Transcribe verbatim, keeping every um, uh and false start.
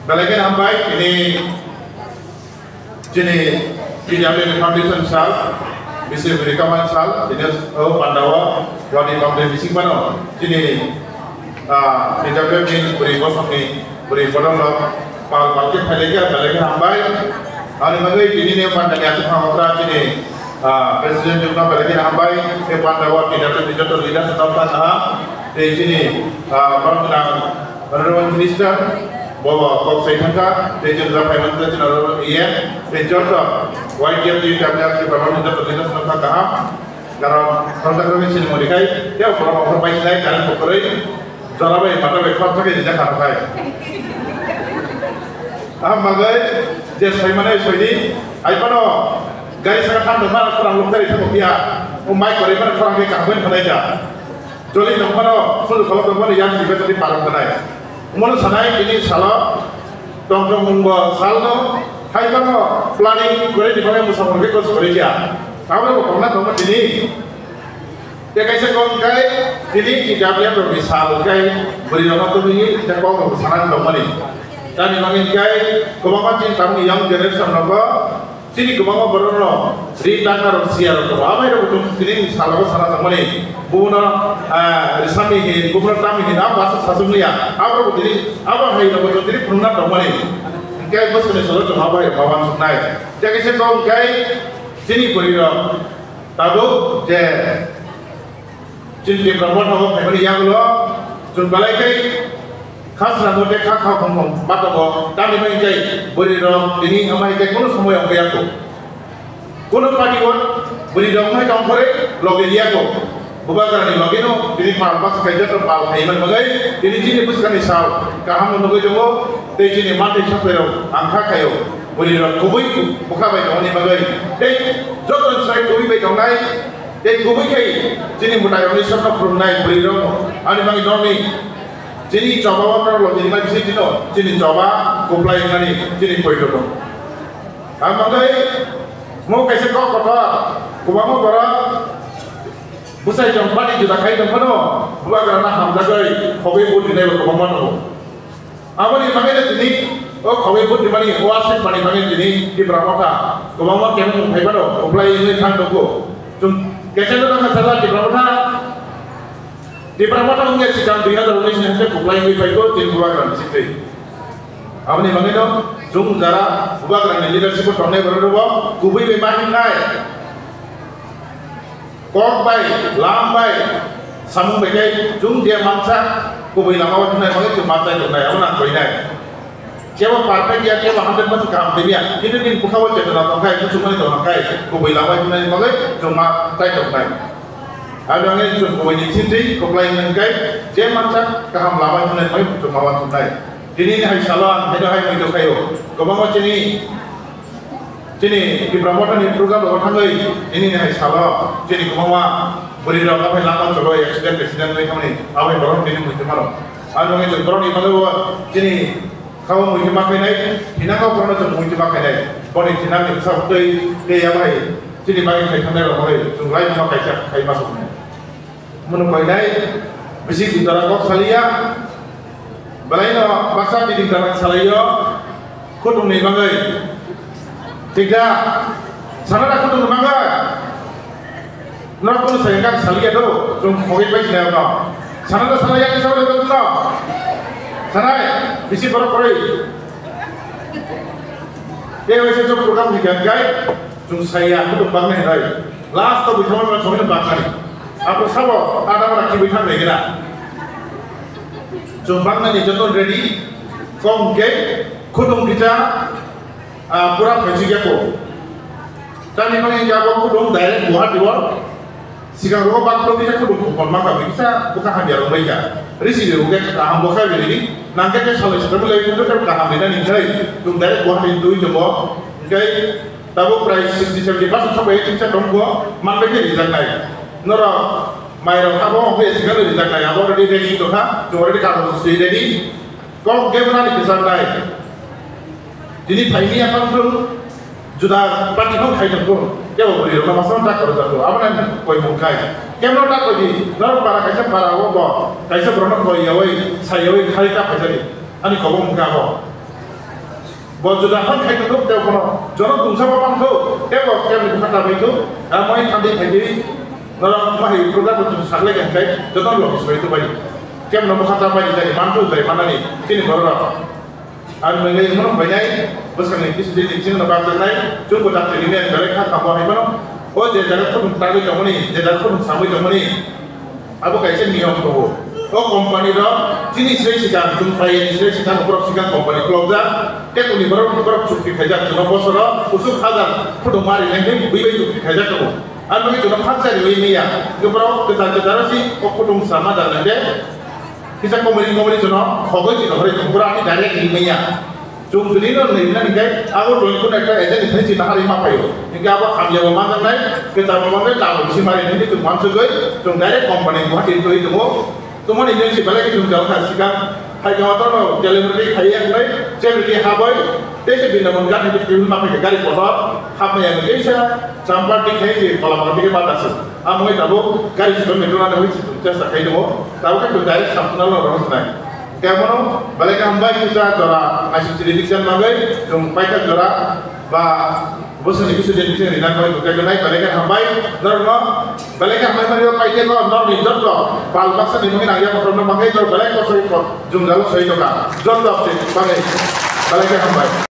Belai khe hambai, ini chini P W Foundation sal, bisi bwrwi kaman sal, ini o pandao, wadi bangde bising mano, chini, ah, P W ni bwrwi bosongni bwrwi bodol rok, pal pal khe phailai khe, belai khe hambai. Ani bagwi tini ni pandani aswk hamokra chini, ah, President Jumna belai khe hambai, tei pandao P W ni joto leaders rok kaham, tei chini, ah, borok gwnang Honorable Minister, bo bo kok sai thangkha, tei chini rok phai mankha chini rok E M, tei joto Y T F, T W R, Tripura ni joto leaders no thangkha kaham, karon khoroksa khoroksa chini mori khai, tei borok okhor pai sinai current bo kwrwi, jora bai mata bai khoroksa khe rijak kha rok khai. Aham bagwi je soi mane soi di, hai phano gari saka thang tongma khorang lok dari thang phiya, o mai kwrwi mane khorang khe kaham bai phanai ja. Joli tongphano, sulu kholo tongphano yang tiba tadi parang tanai. Umur sanai ini salo, tong tong mungbo salno, hai bano planning kore di bano musa mungke kos kore dia. Abo bo kona tongma tini. Te kaisa kong kai, tini kita dia bermisal kai, beri nama tu ini, kita kong sanai tongmani. Tani mangin kai, kobama chin tamu young generation nogo, Chini kwbangma borok no ri taka rok siya rok tongo. Amai rok chwng tini salo sana tongmani. Bubuno, ah, risami hin, bubuno tami hin, abo asa sasuk liya. Abo rok tini, abo hai rok chwng tini phunukna tongmani. Hingke bwskangni salo chwng abo hai rok ma wansuknai. Tei kaisa kok hingke chini bwrwi rok tabuk je Chini Tipra Motha o phaimani yagulo chwng belai khe khasrango tei kha kha khong khong ma tongo. Tamni bagwi khe bwrwi rok tini wngma hai khe kunu somoi wngkha yaku. Kunu party o bwrwi rok wngmai tong phore logi liya ko. Bubagrani logi no tini pal bwsa khai joto pal khai man bagwi tini chini bwskangni sal kaham no nugwi tongo tei chini mantwi sapai rok ang kha khaio. Bwrwi rok kubui bwkha bai tongmani bagwi tei joto chwrai kubui bai tongnai. Tei kubui khe chini mwtai rokni sakno khulumnai bwrwi rok ani bagwi nokni chini choba o norok logirima bising tino chini choba kuplai wngnani chini poito no. Ang bagwi mo kaisa kok kotor kwbangma borok bwsai chong pati juda khai tong phano bubagrana hamjagwi khogwi vote rinai bo kwbangma tongo. Aboni bagwi no tini o khogwi buddimani o aswk manwi bagwi tini Tipra Motha kwbangma kemung phai phano uplai wngwi thang tongo. Chwng kechengno tongkha sajla Tipra Motha, Tipra Motha wngya swkang dui hazar unis ni hwnke kwplai wngwi phai kho chini bubagrani bisingtwi. Aboni bagwi no chwng jara bubagrani leadership o tongnai borok rokbo kubui bai ma himnai. Kok bai, lam bai, samung bai khe chwng je mansa kubui lama o thumnai bagwi chwng ma chai tongnai, abo nang koinai. Kebo perfect ya, kebo hundred percent kaham tei ya, kintu nini bwkha o chetona tong khai, muchungmani tong khai, kubui lama o thumnai bagwi chwng ma chai tongnai. Abo wngwi chwng kubui ni sintwi kwplai wngwi khai, je mansa kaham lama o thumnai bagwi chwng ma uansuknai. Tini ni hai salo ang haino hai muitu khaio, kwbangma chini Chini Tipra Motha ni program rok thangwi nini hai salo chini kwbangma bwrwi rok aphai lama cholo accident accident wngwi thangmani aphai borok tini muitu mano. Ani bagwi chwng borok ni bagwi bo chini khao muitu ma khainai, thinang no borok no chwng muitu ma khainai. Boni thinang ni bwsa twi tei aphai chini bagwi khai thangnai rok bagwi chwng lai ma kaisa khai ma soknai. Munu koinai bisi gundara kok saliya. Belai no baksa bini gundara salaio. Khutungni bagwi. Thik da? Sana da khutungni bagwi. Norok kunu sai kak saliya do. Chwng khogwi bai sinai no. Sana da salaiya ni sabo do no. Sanai bisi borok koroi. Tei waisa chwng program ni khe gai chwng saya khutung baknai hinai. Last o buithangma chwng baknai. Abo sabo ada mana kibi thang nai gina. Chwng baknai ni joto ready. Kok hwnkhe khutung kisa, ah, pura phaisik ya ko. Tamni bagwi hwnkhe abo khutung direct Guwahati o. Sikang rogo bak bak kisa kudu kupon maka bai kisa buka hamya rok bai kha. Risi rok khe kaham bo kha bini. Nang khe khe salai sakha belai khe khe kaham rina ni khai. Tum direct Guwahati twi tongo. Hingkai tabuk prai sixty seventy percent sabai kisa tongbo man bai khe rijak nai. Norok mai rok habo hingke sikang rijak nai. Abo already ready tongkha. Tum already kagoj swi ready. Kok khe bwrani kwchang nai. Tini phaini aphang thung juda party phang khai thangkho. Kebo bwrwi rokno masang tak koro jako. Abo nang koi mung khai. Kemno tak koi di. Norok para kaisa para o bo. Kaisa borokno koi yawi, sai yawi khai ta phaijani. Ani kobo mung kha bo. Bo juda hwn khai tongthok, tei bono jono tungsa bo mangthok, tei bo kemni bwkha ta baithok, amo hai thandi phaidi norok ma hai program bo chwng saklai kha khe joto lok swbai tongbai. Kemno bwkha ta bai jani mangthok jai manani chini borok rok. Ang nwngnai mano phainai bwskangni kisi dini chwngno bakjaknai chwngbo dakti rimani belai kha kha bo hai mano. O je jaga khudum tangwi tongmani, je jaga khudum samwi tongmani, abo kaisa niyom tongo. O company rok chini srei sikang, chwng phaiyani srei sikang, borok sikang company khulokjak. Tei kuni borok, borok chukti khaijak, chwngno bosoro kuchuk hajar khudum ma rinai hwnwi bui bai chukti khaijak tongo. Ang bagwi chwngno khaksa riwi manya. Hwnkhe borok kwtal kwtal si o khudum sama da nang khe kisa komori komori chwngno khogwi chwngno hwnwi tongo. Borok ani direct riwi manya. Chwng juli no nai nani khe abo twenty kun ekta agent ni thani chini hari ma phaio. Hingke abo hamya bo manjaknai, kwtal bo manjaknai, tabuk si mari nini chwng mansugwi chwng direct company Guwahati ni twi tongo. Tumani nini si belai khe chwng jalkha sikang hai khe otono delivery khai ya hnai, celebrity habai, tei se Brindaban ghat ni twi ma phaikha gari kotor, hapmaya ni teisa champa twi khai je kola kotor twi ma dasi. Amo tabuk gari chwng metro na tabuk chwng chesta khai tongo. Tabuk khe chwng direct samsonal no rohor nai. Kebono belai khe hambai kisa jora naisik chiri dikjan bagwi chwng paithak jora ba bosoni bisu den bisu rinang bai bukai tongnai belai khe hambai norokno belai khe hambai mani paithak o norokni jotto pal baksa ni mungwi nangya kotorno bagwi norok belai khe soi ko jwngjalo soi tongkha jotto bagwi belai khe hambai.